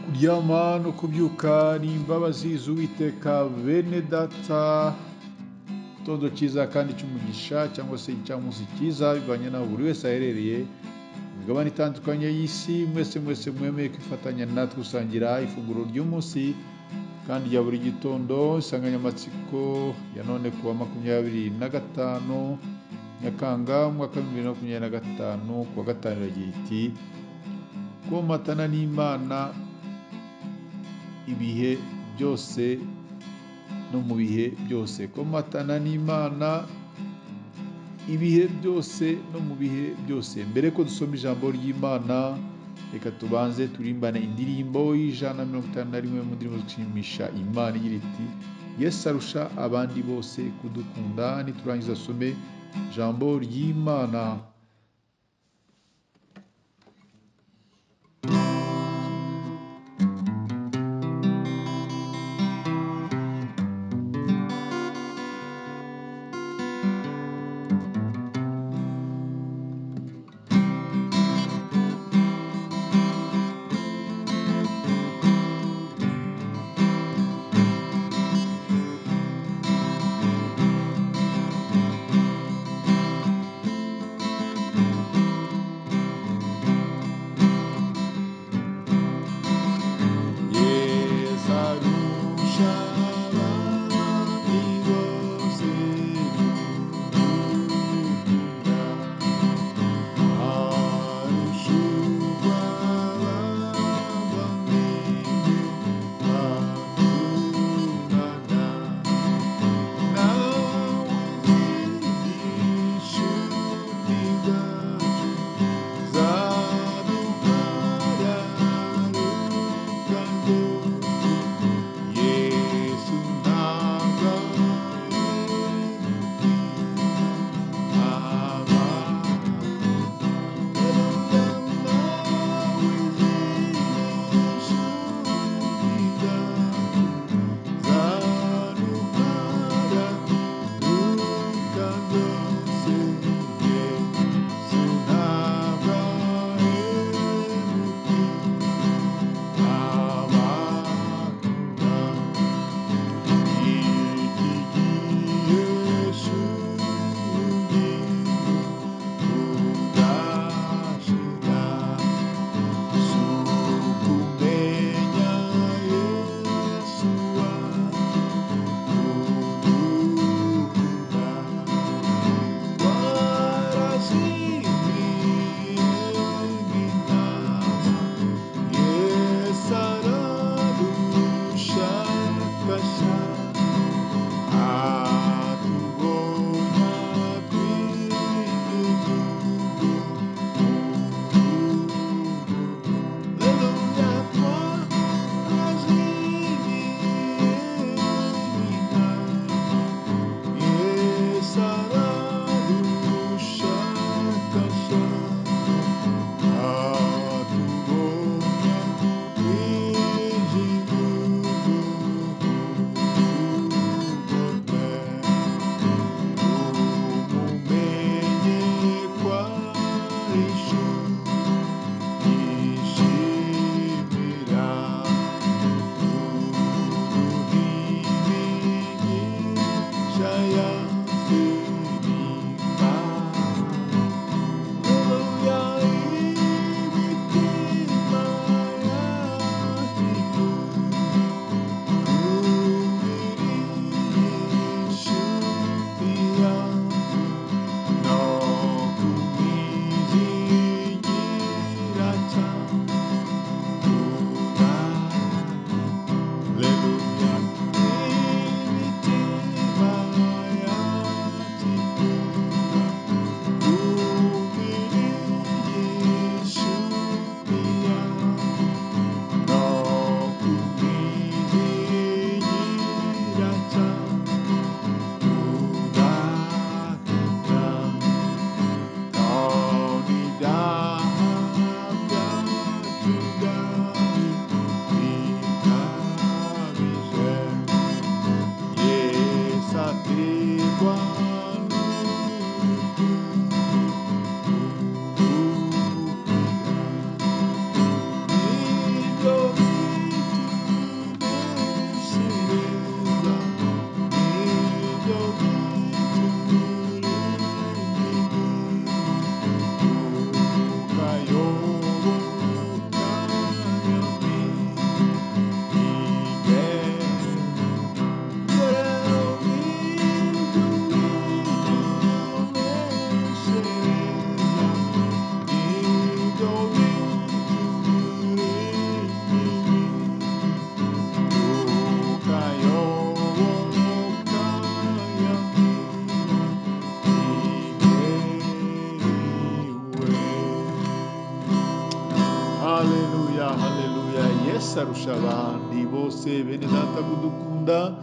Kuryama no kubyuka ni imbabazi z'Uwiteka. Bene data, igitondo cyiza kandi cy'umugisha cyangwa se igicamunsi cyiza bivanye n'aho buri wese aherereye mu migabane itandukanye y'isi. Mwese mwese mwemeye kwifatanya natwe gusangira ifunguro ry'umunsi kandi rya buri gitondo. Insanganyamatsiko ya none kuwa 25 Nyakanga umwaka wa 2025 kuwa gatanu iragira iti: komatana n'Imana ibihe byose no mu bihe byose. Komatana n'Imana ibihe byose no mu bihe byose. Mbere ko dusoma ijambo ry'Imana, reka tubanze turimbane indirimbo y'151 mu ndirimbo zishimisha Imana igira iti: Yesu arusha abandi bose kudukunda. Niturangiza asome ijambo ry'Imana. Yesu arusha abandi bose bene data kudukunda,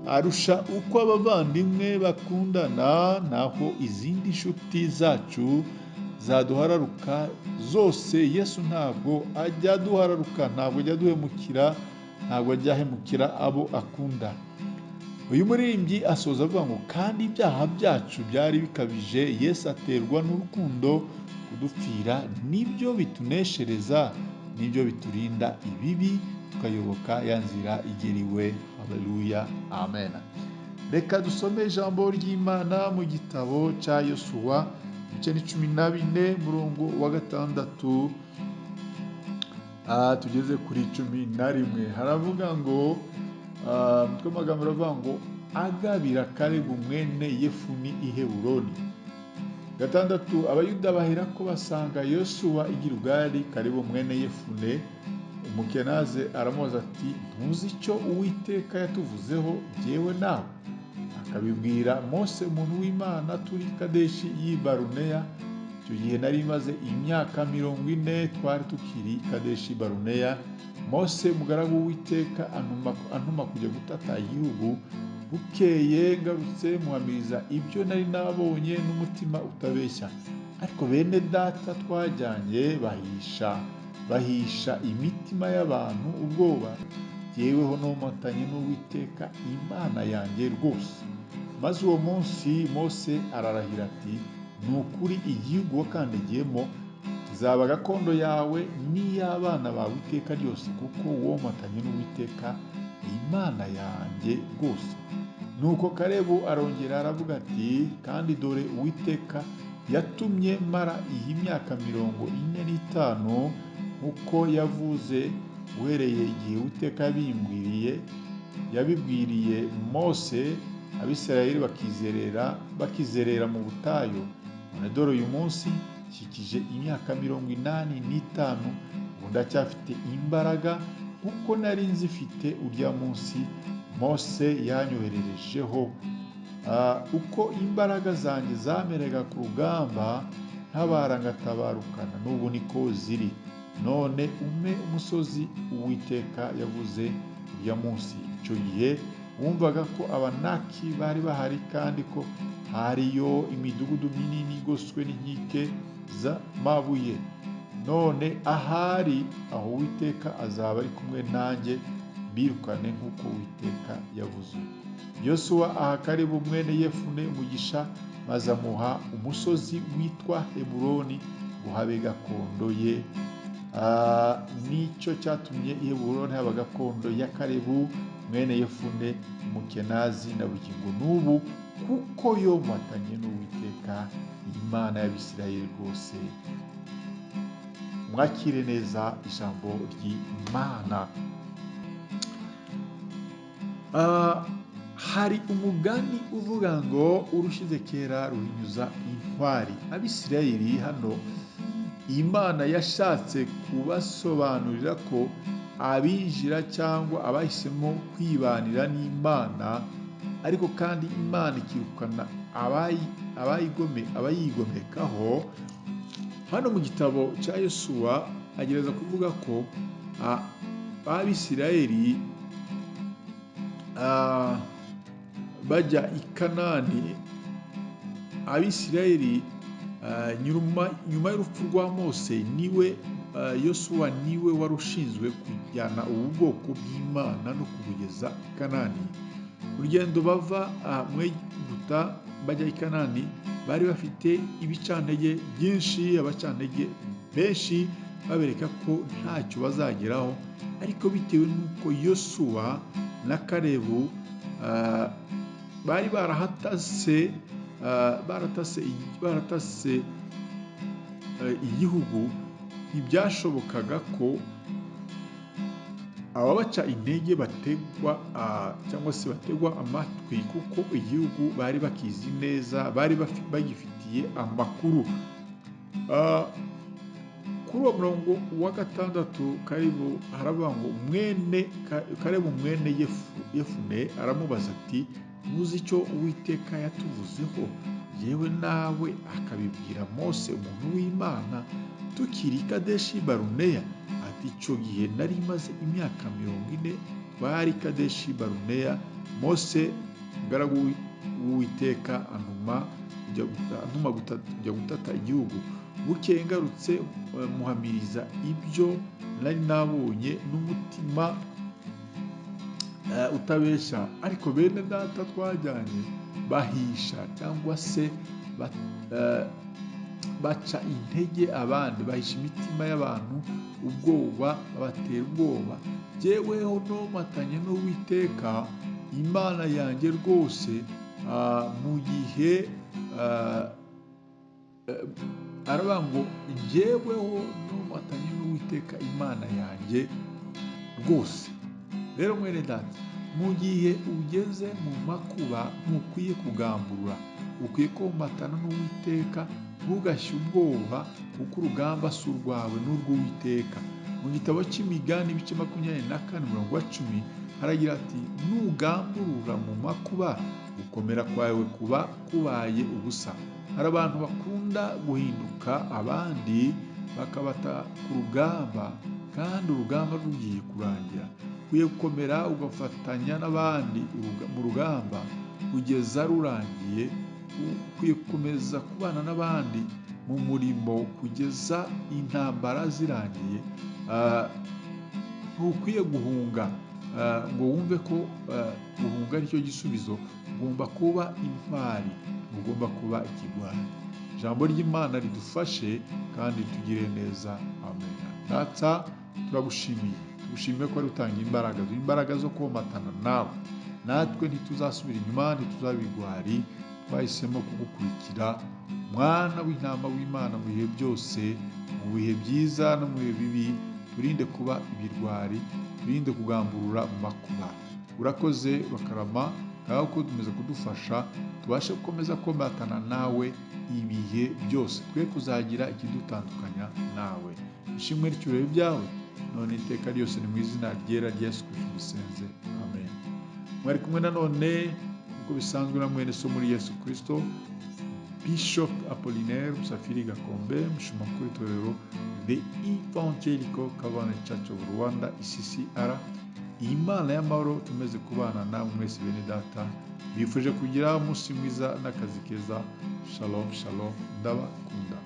arusha uko abavandimwe bakundana, naho izindi nshuti zacu zaduhararuka zose, Yesu ntabwo ajya aduhararuka, ntabwo ajya aduhemukira, ntabwo ajya ahemukira abo akunda. Uyu muririmbyi asoza avuga ngo kandi ibyaha byacu byari bikabije, Yesu aterwa n'urukundo kudupfira, nibyo bituneshereza, nibyo biturinda ibibi, tukayoboka ya nzira igeriwe. Haleluya, amen. Reka dusome ijambo ry'Imana mu gitabo cya Yosuwa, ibice ni 14, murongo wa 6, tugeze kuri 11. Haravuga ngo, umutwe w'amagambo uravuga ngo agabira Kalebu mwene Yefuni i Heburoni. 6, Abayuda baherako basanga Yosuwa i Gilugali, Kalebu mwene Yefune Umukenaze aramubaza ati ntuzi icyo Uwiteka yatuvuzeho jyewe nawe? Akabibwira Mose umuntu w'Imana turi Kadeshi y'i Baruneya. Icyo gihe nari maze imyaka 40 twari tukiri Kadeshi Baruneya. Mose umugaragu w'Uwiteka antuma kujya gutata igihugu. Bukeye ngarutse muhamiriza ibyo nari nabonye n'umutima utabeshya. Ariko bene data twajyanye bahisha imitima y'abantu ubwoba, jyeweho nomatanye n'Uwiteka Imana yanjye rwose. Maze uwo munsi Mose ararahira ati ni ukuri igihugu wakandagiyemo kizaba gakondo yawe n'iy'abana bawe iteka ryose, kuko womatanye n'Uwiteka Imana yanjye rwose. Nuko Kalebu arongera aravuga ati kandi dore Uwiteka yatumye mara iyi myaka 45 nkuko yavuze uhereye igihe Uwiteka yabibwiriye Mose, Abisirayeli bakizerera mu butayu. None dore uyu munsi nshyikije imyaka 85, ubu ndacyafite imbaraga kuko nari nzifite urya munsi Mose yanyohererejeho. Uko imbaraga zanjye zameraga ku rugamba ntabara ngatabarukana, n'ubu niko ziri. None umpe umusozi Uwiteka yavuze urya munsi. Icyo gihe wumvaga ko Abanaki bari bahari, kandi ko hariyo imidugudu minini igoswe n'inkike z'amabuye. None ahari aho Uwiteka azaba ari kumwe nanjye, mbirukane nk'uko Uwiteka yavuze. Yosuwa aha Kalebu mwene Yefune umugisha, maze amuha umusozi witwa Heburoni ngo habe gakondo ye. Nicyo cyatumye i Heburoni haba gakondo ya Kalebu mwene Yefune Umukenazi na bugingo n'ubu, kuko yomatanye n'Uwiteka Imana y'Abisirayeli rwose. Mwakire neza ijambo ry'Imana. Hari umugani uvuga ngo urushize kera ruhinyuza intwari. Abisirayeli hano Imana yashatse kubasobanurira ko abinjira cyangwa abahisemo kwibanira n'Imana, ariko kandi Imana ikirukana abayigomekaho. Hano mu gitabo cya Yosuwa agerageza kuvuga ko Abisirayeli bajya i Kanani. Abisirayeli nyuma y'urupfu rwa Mose, niwe Yosuwa niwe wari ushinzwe kujyana ubu bwoko bw'Imana no kubugeza i Kanani. Urugendo bava mu Egiputa bajya i Kanani bari bafite ibicantege byinshi, abacantege benshi babereka ko ntacyo bazageraho, ariko bitewe n'uko Yosuwa na Kalebu bari barahatase baratase igihugu, ntibyashobokaga ko ababaca intege bategwa cyangwa se bategwa amatwi, kuko igihugu bari bakizi neza, bari bagifitiye amakuru. Kuri uwo murongo wa 6 Kalebu haravuga ngo Kalebu mwene Yefune aramubaza ati ntuzi icyo Uwiteka yatuvuzeho yewe nawe akabibwira Mose umuntu w'Imana tukiri Kadeshi Baruneya, Ati icyo gihe nari maze imyaka 40, twari Kadeshi Baruneya, Mose umugaragu w'Uwiteka antuma kujya gutata igihugu. Bukeye ngarutse muhamiriza ibyo nari nabonye n'umutima utabeshya, ariko bene data twajyanye bahisha cyangwa se baca intege abandi, bahisha imitima y'abantu ubwoba, babatera ubwoba. Jyeweho nomatanye n'Uwiteka Imana yanjye rwose, mu gihe aravuga ngo jyeweho nomatanye n'Uwiteka Imana yanjye rwose. Rero mwene data, mu gihe ugeze mu makuba ntukwiye kugamburura, ukwiye komatana n'Uwiteka, ntugashye ubwoba, kuko urugamba si urwawe n'urw'Uwiteka. Mu gitabo cy'Imigani ibice 24 umurongo wa 10 haragira ati nugamburura mu makuba gukomera kwawe kuba kubaye ubusa. Hari abantu bakunda guhinduka abandi bakabata ku rugamba, kandi urugamba rugiye kurangira. Ukwiye gukomera ugafatanya n'abandi mu rugamba kugeza rurangiye. Ukwiye gukomeza kubana n'abandi mu murimo kugeza intambara zirangiye. Ntukwiye guhunga ngo wumve ko guhunga aricyo gisubizo. Ugomba kuba intwari, ugomba kuba ikigwari. Ijambo ry'Imana ridufashe kandi tugire neza. Amen. Data, turagushimiye, tugushimiye ko ari utanga imbaraga, duha imbaraga zo komatana nawe. Natwe ntituzasubira inyuma, ntituzaba ibigwari, twahisemo kugukurikira, mwana w'intama w'Imana, mu bihe byose, mu bihe byiza no mu bihe bibi. Turinde kuba ibirwari, turinde kugamburura mu makuba. Urakoze bakarama, ngaho ko dukomeza kudufasha tubashe gukomeza komatana nawe ibihe byose, twe kuzagira ikidutandukanya nawe. Ishimwe n'icyubahiro byawe none iteka ryose, ni mu izina ryera rya Yesu Kristo dusenze, amen. Mwari kumwe nanone nk'uko bisanzwe na mwene so muri Yesu Kristo, Bishop Apollinaire Musafiri Gakombe, umushumba mukuru w'itorero The Evangelical Covenant Church of Rwanda, ECCR. Imana y'amahoro tumeze kubana namwe mwese bene data. Bifuje kugira umunsi mwiza n'akazi keza. Shalom shalom, ndabakunda.